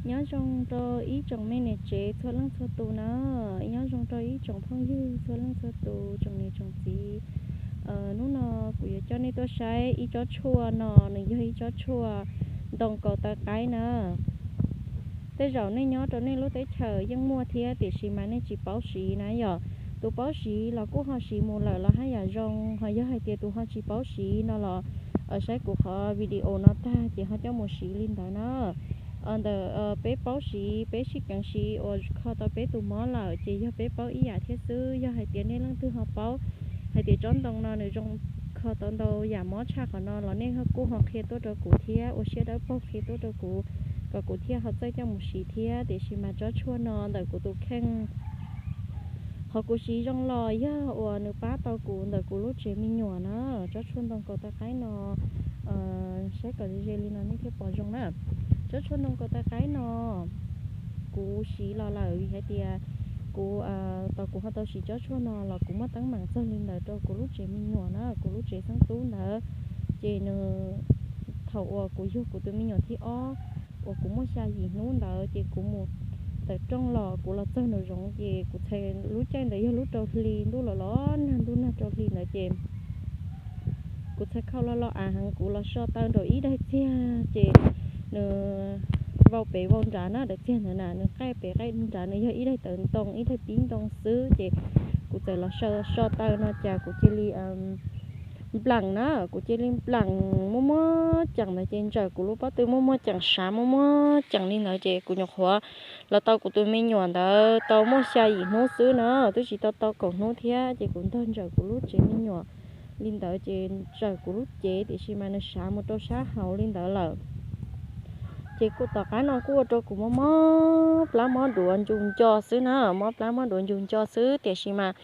Nyob zoo rau ib tsoom me niam tsev txhua leej txhua tus na, nyob zoo rau ib tsoom phooj ywg txhua leej txhua tus, tsoom niam tsoom txiv. Hnub no kuv yuav coj nej tuaj saib ib tsob tshuaj no, nws yog ib tsob tshuaj ntoo kaus taw qaib na. Tej zaum nej nyob rau nej lub teb chaws yeej muaj thiab, tiam sis mas nej tsis paub siv na yom. Tus paub siv los kuj ho siv mus lawm los haj yam zoo, ho yog hais tias tus ho tsis paub siv no los saib kuv qhov video no tag ces ho coj mus siv li ntawd na. Ntawm peb paub siv, peb sib keev siv uas kho tau peb tus mob lawm ces yog peb paub ib yam thiab xwb. Yog hais tias nej leej twg ho paub hais tias tsob ntoo no nws zoo kho tau ntau yam mob tshaj qhov no los nej kuj ho qhia tuaj rau kuv thiab, ua siab dawb paug qhia tuaj rau kuv, kom kuv thiaj ho txawj coj mus siv thiab. Tiam sis mas tsob tshuaj no ntawm kuv tus kheej qhov kuv siv zoo los yog uas nws pab tau kuv ntawm kuv lub tsev me nyuam na. Tsob tshuaj ntoo kaus taw qaib no, saib kom ze li no nej thiaj pom zoo na. Tsob tshuaj ntoo kaus taw qaib no kuv siv los lawm vim hais tias kuv, tau kuv ho tau siv tsob tshuaj no los kuv muaj teeb meem txog li ntawd rau kuv lub tsev me nyuam na, kuv lub tsev xeeb tub ntawd. Ces nws, thaum uas kuv yug kuv tus me nyuam thib ob uas kuv muaj xya yim hnub ntawd ces kuv mus tawm rooj los kuv los txog nraum zoov ces kuv txhais lub caij ntawd yog lub rau hli ntuj los los nag ntuj nag rau hli ntawd ces kuv txhais khau lo lo av heev, kuv los so taw nraum ib daig txiag ces nws vau pem vau nrad na, daim txiag ntawd na nws qaij pem qaij nrad, nws yog ib daig tawv ntoo ib daig pib ntoo xwb ces kuv txawm los so taw no cas kuv cia li npleem na, kuv cia li npleem muaj muab ceem ntawd ces ntsawm kuv lub pob tw muaj muab ceem sav muaj muab ceem li ntawd ces kuv nyuam qhuav los tau kuv tus me nyuam ntawd tau muaj xya yim hnub xwb na, twb tsis tau tau kaum hnub thiab ces kuv ntog ntsawm kuv lub tsev me nyuam li ntawd ces ntsawm kuv lub cev tiam sis mas nws sav mus rau sab hauv li ntawd lawm. Ces kuv tom qab no kuj ua rau kuv mob mob plab mob duav ncu nco xwb na, mob plab mob duav ncu nco xwb tiam sis mas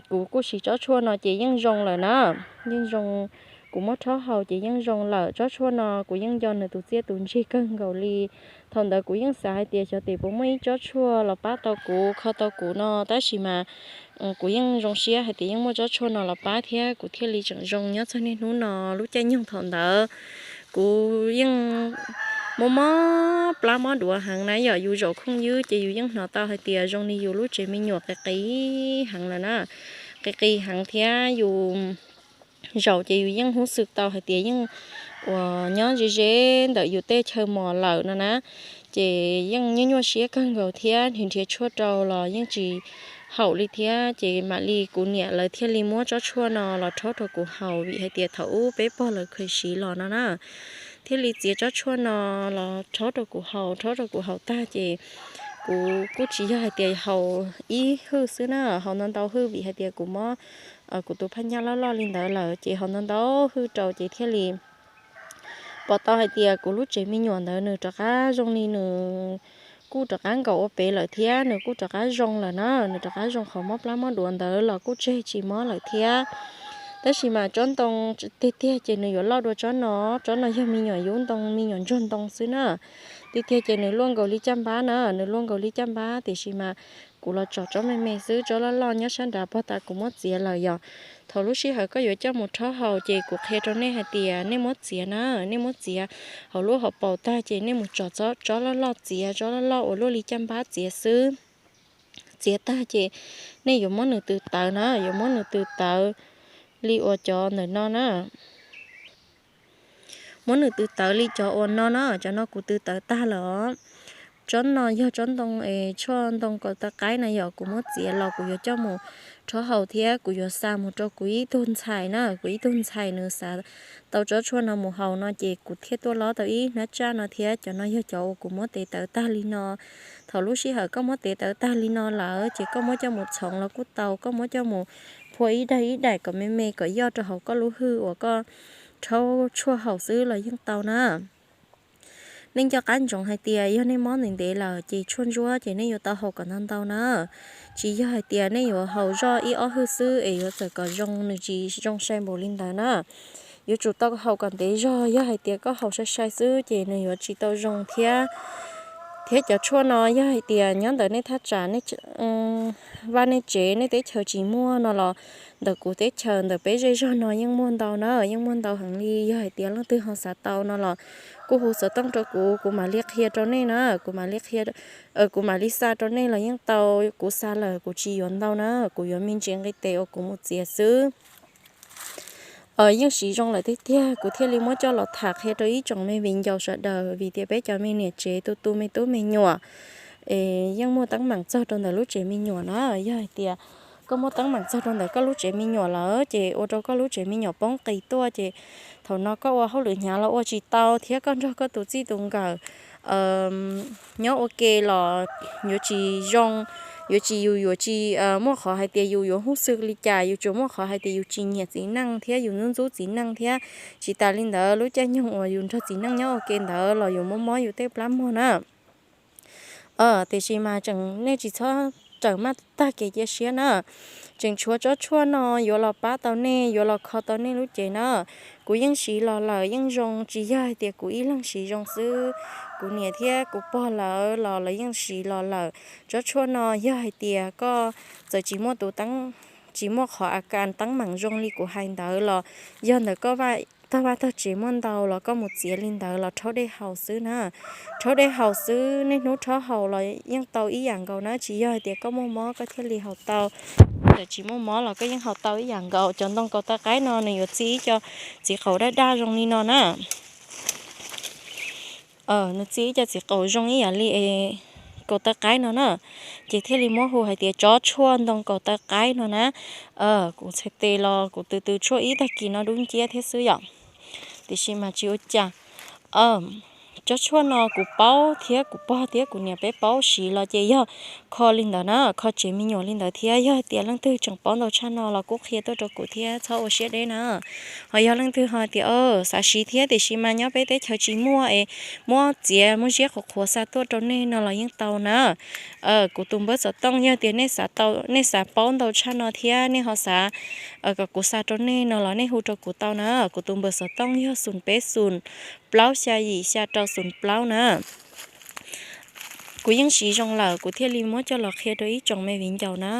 kuv kuj siv tsob tshuaj no ces yeej zoo lawm na, yeej zoo. Kuv muab rhaub haus ces yeej zoo lawm. Tsob tshuaj no kuv yeej nco nws tus txiaj tus ntsig kawg nkaus li. Thaum ntawd kuv yeej xav hais tias xyov tes puas muaj ib tsob tshuaj los pab tau kuv kho tau kuv no tab sis mas kuv yeej zoo siab hais tias yeej muaj tsob tshuaj no los pab thiab kuv thiaj li tseem zoo nyob txog niaj hnub no. Lub caij nyoog thaum ntawd kuv yeej mob mob plab mob duav heev na yom, yus zaum khooj ywb ces yus yeej hnov tau hais tias zoo li yus lub tsev me nyuam qis qis heev lawm na, qis qis heev thiab yus zaum ces yus yeej hnov xwm tau hais tias yeej uas nyob ze ze ntawm yus tej chaw mos lawm no na, ces yeej nyuaj nyuaj siab kawg nkaus thiab nrhiav nrhiav tshuaj rau los yeej tsis haum li thiab ces mam li kuv niam lawv thiaj li muab tsob tshuaj no los rhaub rau kuv haus vim hais tias thaum ub peb pog lawv kheev siv los no na, thiaj li txiav tsob tshuaj no los rhaub rau kuv haus, rhaub rau kuv haus tag ces kuv kuj tsis yog hais tias haus ib hwj xwb na, haus ntau ntau hwj vim hais tias kuv mob kuv tus phaj nyaj loj loj li ntawd lawm ces haus ntau ntau hwj rau ces thiaj li pom tau hais tias kuv lub tsev me nyuam ntawd nws rov qab zoo li nws kuj rov qab nkaum ua pem lawm thiab nws kuj rov qab zoo lawm na, nws rov qab zoo qhov mob plab mob duav ntawd los kuj tseg tsis mob lawm thiab. Tab sis mas tsob ntoo tiag tiag ces nws yuav loj dua tsob no, tsob no yog me nyuam yub ntoo me nyuam ntsuag ntoo xwb na. Tiag tiag ces nws luaj nkaus li caj npab na, nws luaj nkaus li caj npab tiam sis mas kuv los tsom tsob me me xwb, tsob loj loj nyob sab nrad pog tas kuv muab txiav lawm yom. Thaum lub sij hawm koj yuav coj mus rhaub haus ces kuv qhia rau nej hais tias nej muab txiav na, nej muab txiav hauv lub hauv paus tag ces nej mus tsom tsob loj loj txiav, tsob loj loj uas luaj li caj npab txiav xwb. Txiav tag ces nej yuav muab nws tw tawv na, yuav muab nws tw tawv li uas cov ntawm no na. Muab nws tw tawv li cov uas no na, cov no kuv tw tawv tag lawm os. Tsob no yog tsob ntoo es tshuaj ntoo kaus taw qaib na yom, kuv muab txiav los kuv yuav coj mus rhaub haus thiab kuv yuav xa mus rau kuv ib tug ntxhais na, kuv ib tug ntxhais nws xav tau tsob tshuaj no mus haus no ces kuv thiaj tuaj lob tau ib hnab tsaj no thiab. Cov no yog cov uas kuv muab tev tawv tag li no. Thaum lub sij hawm koj muab tev tawv tag li no lawm ces koj muab coj mus txhoov los kuj tau, koj muab coj mus phua ib daim ib daim kom me me kom yoj rau hauv koj lub hwj uas koj rhaub tshuaj haus xwb los yeej tau na. Nej nco qab ntsoov hais tias yog nej mob ntev ntev lawm ces tshuaj ntsuab ces nej yuav tau haus kom ntau ntau na. Tsis yog hais tias nej yuav haus zoj ib ob hwj xwb es yuav txawm kom zoo, nws tsis zoo sai npaum li ntawd na. Yuav tsum tau haus kom ntev zog, yog hais tias koj haus sai sai xwb ces nws yuav tsis tau zoo thiab. Thiab cov tshuaj no yog hais tias nyob ntawm nej thaj tsam, vaj nej tsev nej teb chaws tsis muaj no los ntawm kuv teb chaws ntawm peb zej zog no yeej muaj ntau na, yeej muaj ntau heev li. Yog hais tias leej twg ho xav tau no los kuj hu xov tooj rau kuv, kuv mam li qhia rau nej na, kuv mam li qhia, kuv mam li xa rau nej los yeej tau. Kuv xa lawm kuv tsis yuav ntau na, kuv yuav me ntsis nqi tes uas kuv mus txiav xwb. Yeej siv zoo lawm tiag tiag kuv thiaj li muab coj los tham qhia rau ib tsoom me viv ncaus sawv daws, vim tias peb cov me niam tsev tu tu me tub me nyuam es yeej muaj teeb meem txog rau ntawm lub tsev me nyuam na. Yog hais tias koj muaj teeb meem txog rau ntawm koj lub tsev me nyuam lawm ces ua rau koj lub tsev me nyuam poob qis tuaj ces thaum no koj ua hauj lwm hnyav los ua tsis tau thiab koj nrog koj tus txij tus nkawm nyob ua ke los yuav tsis zoo, yuav tsis, yus yuav tsis muaj qhov hais tias yus yuav hnub xwb li cas, yus tsuas muaj qhov hais tias yus tsis nyiam txiv neej thiab yus ntxub ntxub txiv neej thiab. Tsis tas li ntawd lub caij nyoog uas yus nrog txiv neej nyob ua ke ntawd los yuav mob mob yus tej plab mog na. Tiam sis mas tseem nej tsis txhob rawm maj tag kev cia siab na. Tseem tshuav tsob tshuaj no yuav los pab tau nej, yuav los kho tau nej lub cev na. Kuv yeej siv los lawm yeej zoo, tsis yog hais tias kuv ib leeg siv zoo xwb, kuv niam thiab kuv pog lawv los lawv yeej siv los lawm. Tsob tshuaj no yog hais tias koj txawm tsis muaj tus teeb, tsis muaj qhov a kas teeb meem zoo li kuv hais ntawd los yog ntawm koj tog vaj tog tsev muaj ntau los koj mus txiav li ntawd los rhaub dej haus xwb na. Rhaub dej haus xwb, niaj hnub rhaub haus los yeej tau ib yam nkaus na, tsis yog hais tias koj muaj mob koj thiaj li haus tau. Txawm tsis muaj mob los koj yeej haus tau ib yam nkaus. Cov ntoo kaus taw qaib no nws yuav txij ib co txiv qaum daj daj zoo li no na. Nws txij ib co txiv qaum zoo ib yam li kaus taw qaib no na, ces thiaj li muab hu hais tias tsob tshuaj ntoo kaus taw qaib no na. Kuv txhais tes los kuv tus tus tshuaj ib tag kis no dub nciab thiab xwb yom, tiam sis mas tsis ua cas. Tsob tshuaj no kuv paub thiab kuv pog thiab kuv niam peb paub siv los ces yog kho li ntawd na, kho tsev me nyuam li ntawd thiab. Yog hais tias leej twg tseem paub ntau tshaj no los kuj qhia tuaj rau kuv thiab txhob ua siab deb na. Ho yog leej twg ho tias xav siv thiab tiam sis mas nyob peb teb chaws tsis muaj es muab txiav muab ziab qhuav qhuav xa tuaj rau nej no los yeej tau na. Kuv tus npawb xov tooj yog tias nej xav paub ntau tshaj no thiab nej ho xav kom kuv xa rau nej no los nej hu rau kuv tau na. Kuv tus npawb xov tooj yog xoom peb xoom plaub xya yim xya rau xoom plaub na. Kuv yeej siv zoo lawm kuv thiaj li muab coj los qhia rau ib tsoom me viv ncaus na.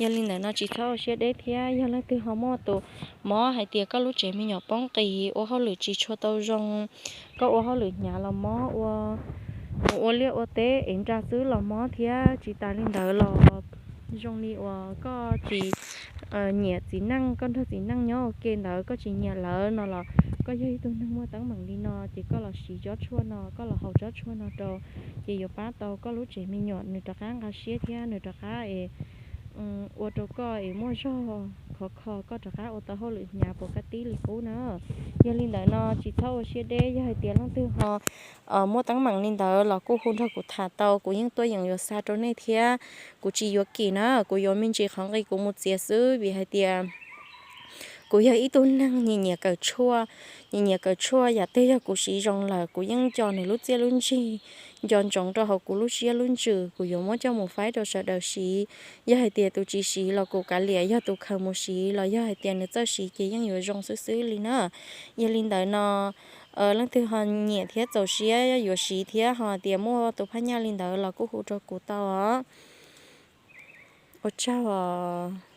Yog li ntawd no tsis txhob ua siab deb thiab yog leej twg ho muaj tus mob hais tias koj lub tsev me nyuam poob qis, ua hauj lwm tsis tshua tau zoo, koj ua hauj lwm hnyav los mob, ua, mus ua liaj ua teb ev nra xwb los mob thiab tsis tas li ntawd los zoo li uas koj tsis nyiam txiv neej, koj nrog txiv neej nyob ua ke ntawd koj tsis nyiam lawv no los koj yog ib tug neeg muaj teeb meem li no ces koj los siv tsob tshuaj no, koj los haus tsob tshuaj no rau ces yuav pab tau koj lub tsev me nyuam nws rov qab nqa siab thiab nws rov qab es ua rau koj es muaj zog khov kho koj rov qab ua tau hauj lwm hnyav puas kab tib li qub na. Yog li ntawd no tsis txhob ua siab deb, yog hais tias leej twg ho muaj teeb meem li ntawd los kuj hu nrog kuv tham tau, kuv yeej tuaj yeem yuav xa rau nej thiab. Kuv tsis yuav kim na, kuv yuav me ntsis qhov nqi kuv mus txiav xwb vim hais tias kuv yog ib tug neeg nyiam nyiam kawm tshuaj, nyiam nyiam kawm tshuaj, yam twg yog kuv siv zoo lawm kuv yeej nco nws lub txiaj lub ntsig, nco ntsoov rau hauv kuv lub siab lub ntsws, kuv yuav muab coj mus faib rau sawv daws siv. Yog hais tias tus tsis siv los kuv kav liam, yog tus khaws mus siv los yog hais tias nws txawj siv ces yeej yuav zoo xwb xwb li na. Yog li ntawd no leej twg ho nyiam thiab txaus siab yuav siv thiab ho tias muaj tus phaj nyaj li ntawd los kuj hu rau kuv tau os. Ua tsaug os.